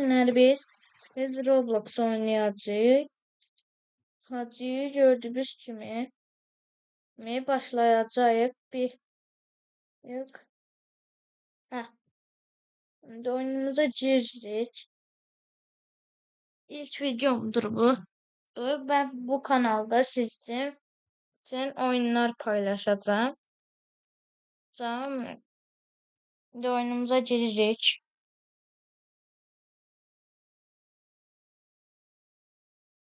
Günləri biz Roblox oynayacağıq. Hacıyı gördüyünüz kimi mi başlayacağıq bir yok. Heh. Şimdi oyunumuza girdik. İlk videomdur bu. Ben bu kanalda sizin için oyunlar paylaşacağım. Tamam mı? Şimdi oyunumuza giririk.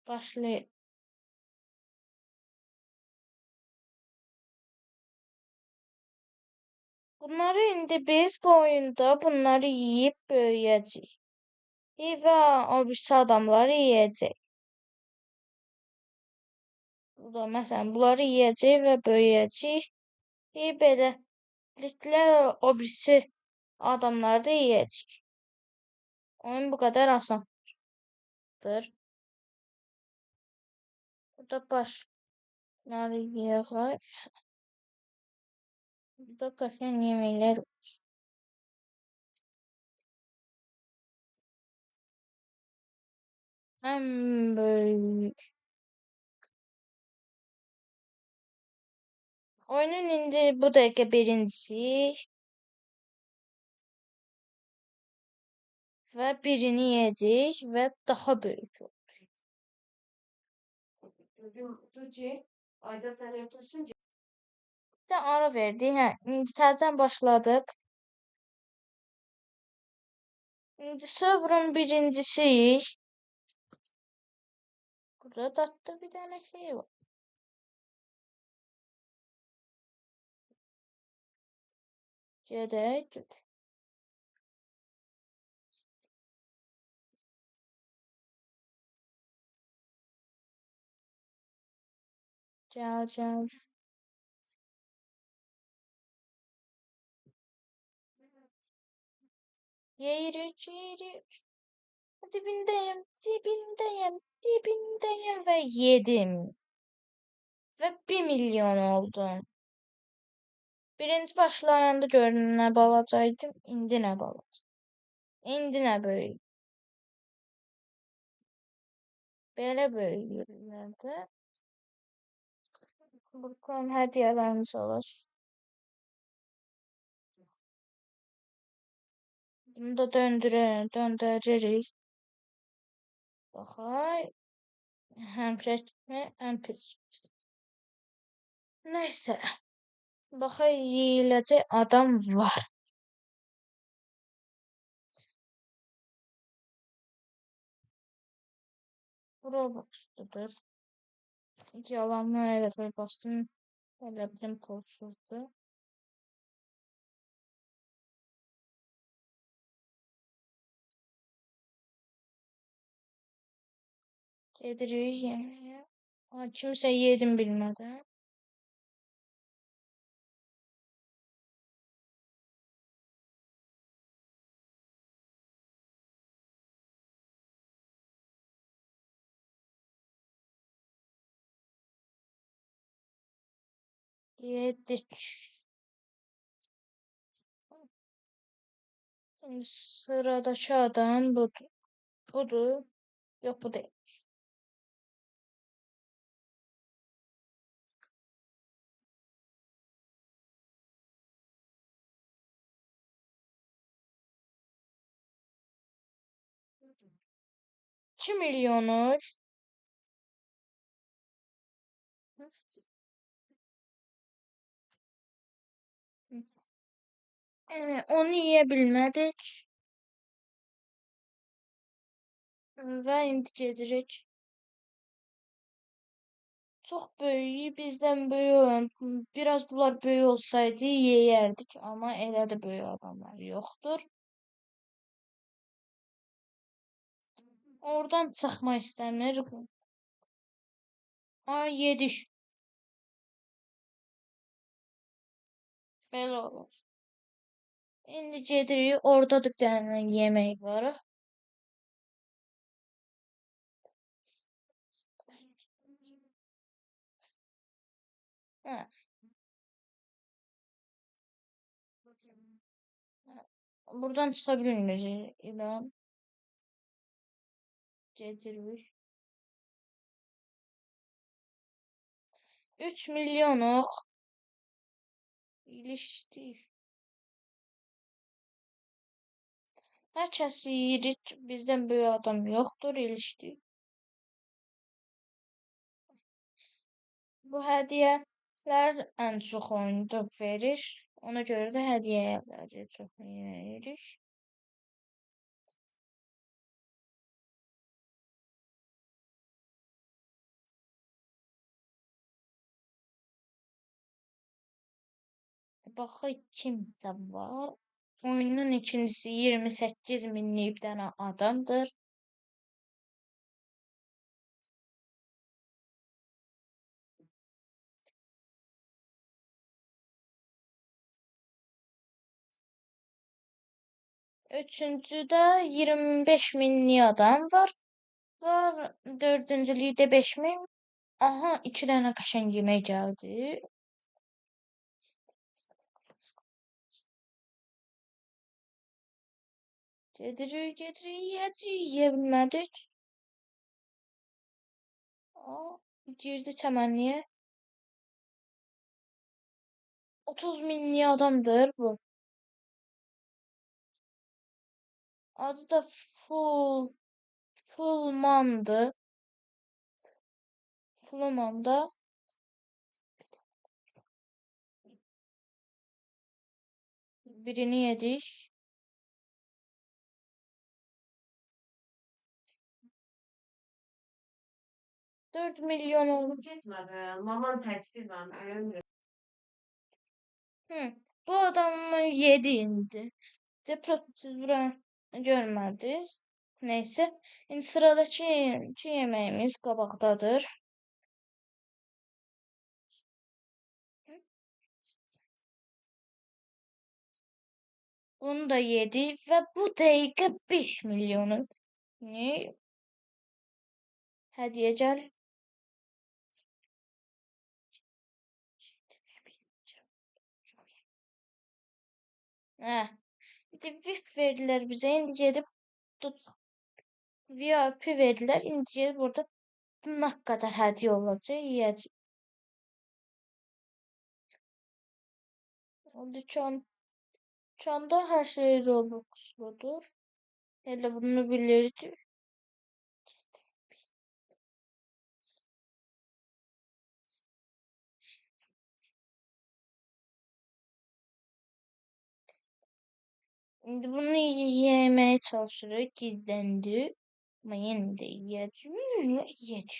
Başlayın. Bunları indi biz bu oyunda bunları yiyip böyüyəcəyik. Və o birisi adamları yiyəcək. Burada məsələn bunları yiyəcək və böyüyəcəyik. Beləliklə o birisi adamları da yiyəcək. Oyun bu qədər asandır. Burada başları yiyək. Burada qəşəng yeməklər var. Ən böyük. Oyunun indi bu dəqiqə birincisi və birini yedik və daha böyük oldu. Ayda sen otursun. Bir də ara verdik. Hə, indi təzədən başladıq. İndi server'ın birincisiyik. Burada tatlı bir dənə şey var. Gedək, gedək. Gəl, gəl. Yeyirik, yeyirik. Dibindəyim, dibindəyim, dibindəyim və yedim. Və 1 milyon oldum. Birinci başlayanda gördüm nə balacaydım, indi nə balaca. İndi nə böyük. Belə böyüyürlər də. Buradan hədiyyələrimiz olur. Bunu da döndürürük. Baxay. Həmişə kimi ən pis. Nəysə. Baxay yeyiləcək adam var. Robux'dur. Yalanlar elə bastım. Elə bilim pulsuzdur. Gedirik yeməyə. Kimsə yedim bilmədən. Yedik. Şimdi sıradakı adam budur. Budur. Yok bu değil. İki milyonu. Onu yiyə bilmədik. Və indi gedirik. Çox böyük, bizdən böyük olan, biraz bunlar böyük olsaydı yeyərdik, amma elə də böyük adamlar yoxdur. Oradan çıxmaq istəmir. Ay, yedik. Belə olur. İndi gedirik, orada da bir dənə yemək var. Hə. Buradan çıxa bilmirik ilan. Gedirik. 3 milyonuq. İlişdik. Hər kəs yeyirik. Bizdən böyük adam yoxdur. İlişdik. Bu hədiyyələr ən çox oyunda verir. Ona görə də hədiyyələri çox yeyirik. Baxaq kimsə var. Oyunun ikincisi 28 minlik bir dənə adamdır. Üçüncüdə 25 minlik adam var. Var. Dördüncülükdə 5000. Aha, 2 dənə qəşəng yemək gəldi. Gedirik, gedirik, yiyəcəyik, yeyə bilmədik. Aa, girdi çəmənliyə. 30 minlik adamdır bu. Adı da Fullman'dı. Fullman'da. Birini yedik. 4 milyon oldu. Getmədi. Maman təqsirlə ölümdür. Bu adamı yedi indi. Siz buranı görmədiniz. Neyse. İndi sıradakı yeməyimiz qabaqdadır. Bunu da yedi və bu dəqiqə 5 milyonu hədiyyə gəl. İndi VIP verdilər bizə. İndi gedib VIP verdilər. İndi gedib orada nə qədər hədiyyə olacaq, yiyəcək. O dükkanda hər şey Robux'ludur. Elə bunu bilirdik. İndi bunu yeməyə çalışırıq. Gizləndi. Amma yenə də yiyəcəyik. Yedik.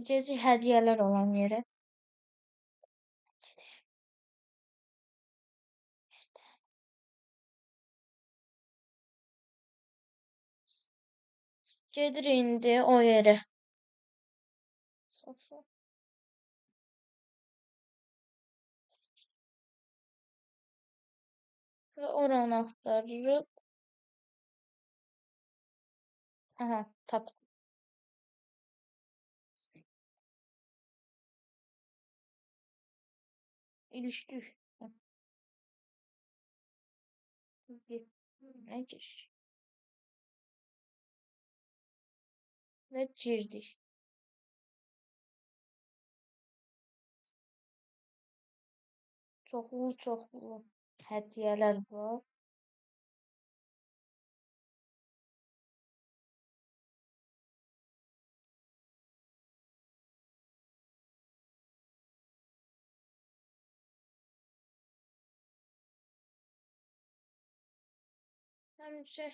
Gecə hədiyyələr olan yerə. Gedir indi o yerə. Və oranı axtarırıq. Aha, tapdım. İlişdik. Nə giririk? Və girdik. Çoxlu hədiyyələr var. Həmişə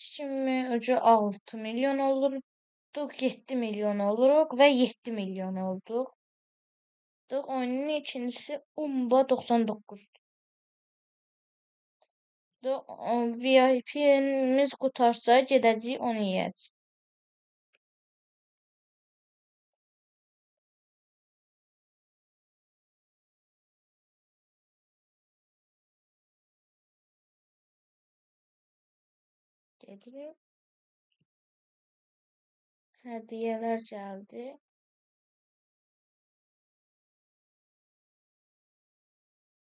kimi ucu 6 milyon olurduq, 7 milyon oluruq və 7 milyon olduq. Oyunun ikincisi Umba 99. VIP-miz qurtarsa gedəcəyik, onu yeyəcəyik. Gedirik. Hədiyyələr gəldi.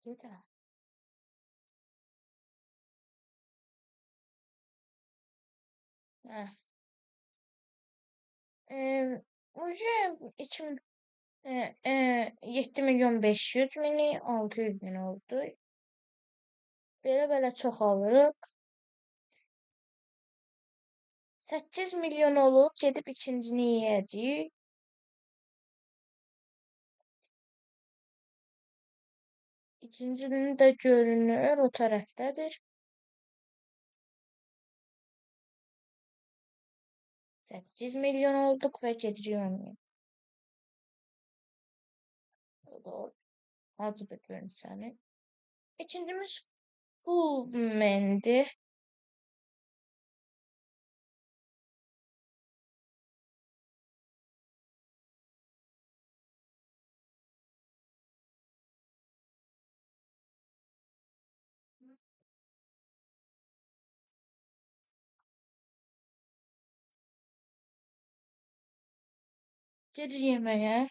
Gedə. Uje 2, 7 milyon 500 mini, 600 min oldu. Belə-belə çox alırıq. 8 milyon olub, gedib ikincini yeyəcəyik. İkincinin də görünür, o tərəfdədir. 8 milyon olduq və gedirik onu. Adı da görün səni. İkincimiz Fullman'dir. Gedir yeməyə.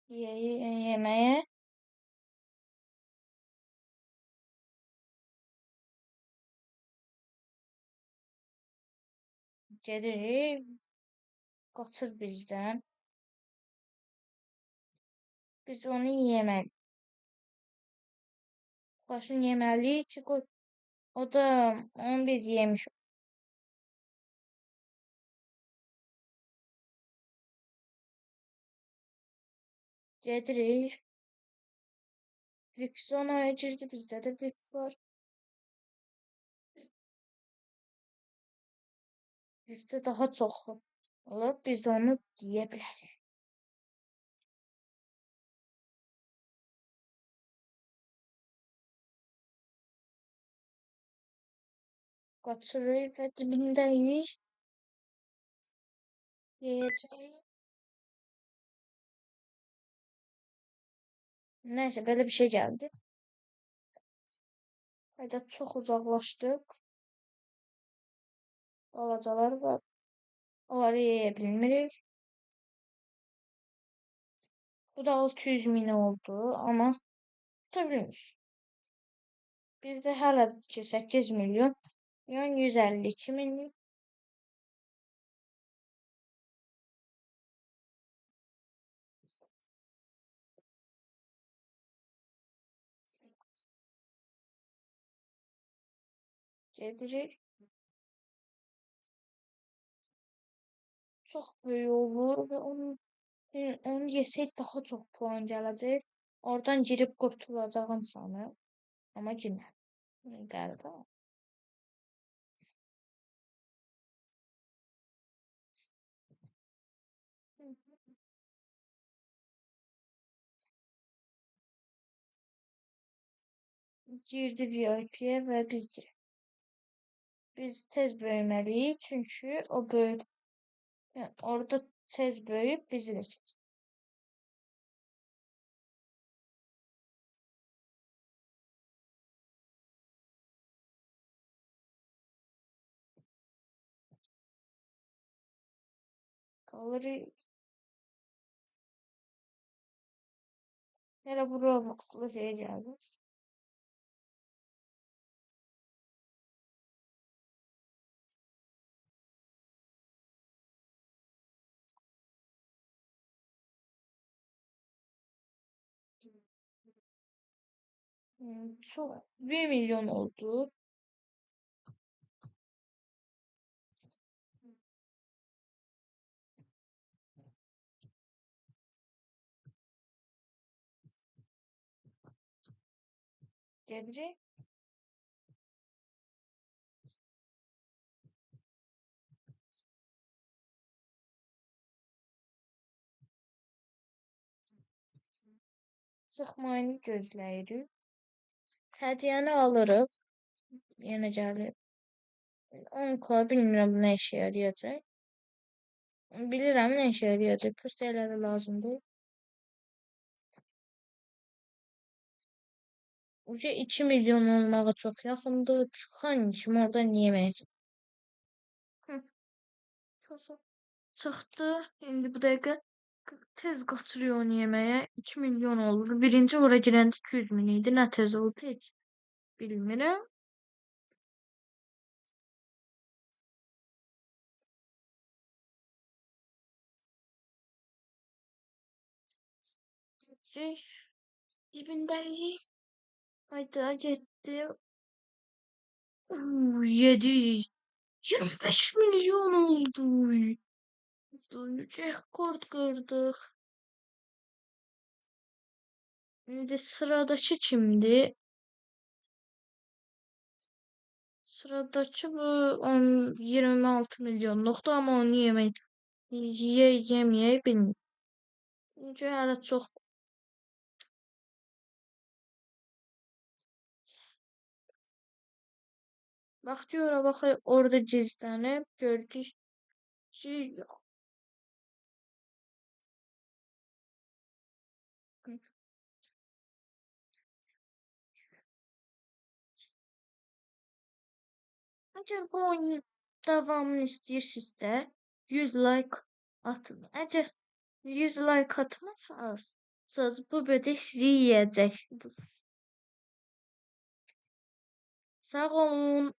Yeməyə. Gedirik. Qaçır bizdən. Biz onu yeməliyik. Başını yeməliyik ki, qoy. O da onu biz yemiş. Gedirik. Vixona'ya girdi. Bizdə də Vix var. Vix'də daha çox olub. Biz də onu deyə bilərik. Qaçırıq və dibindəyik. Yeyəcəyik. Neyse, belə bir şey gəldi. Hayda, çox uzaqlaşdıq. Balacalar var. Onları yeyə bilmirik. Bu da 600 min oldu, amma tuta bilmirik. Bizdə hələ ki 8 milyon, 152 min. Gedirik. Çox böyük olur və onu yesək daha çox puan gələcək. Oradan girib qurtulacağım sana. Amma yenə qəlbə. Girdi VIP-yə və biz giririk. Biz tez böyüməliyik, çünki o böyük, yəni orada tez böyüyüb bizi də keçir. Kalırıq. Hələ bu Robloxlu şey gəldi. Çox 1 milyon oldu. Gedirik. Çıxmayını gözləyirik. Hədiyyəni alırıq. Yenə gəlir. 10K bilmirəm nə işə yarayacaq. Bilirəm nə işə yarayacaq. Pus elə də lazımdır. Uca 2 milyon olmağa çox yaxındır. Çıxan kimi oradan yeməyəcəm. Çıxdı. İndi bu dəqiqə tez qaçırıyor onu yeməyə. 2 milyon oldu. Birinci ora girəndə 200 min idi. Nə tez oldu heç bilmirəm. Şey, dibindəyik. Hayda getdi. 7 25 milyon oldu. Rekord qırdıq. İndi sıradakı kimdir? Sıradakı bu 10, 26 milyonluqdur, amma onu yemək yeməyək bilmirəm. Çünki hələ çox. Bax görə baxaq, orada gizlənib, gördük ki, yox. Əgər bu oyunun davamını istəyirsinizsə, 100 like atın. Əgər 100 like atmazsanız, bu böcək sizi yeyəcək. Sağ olun.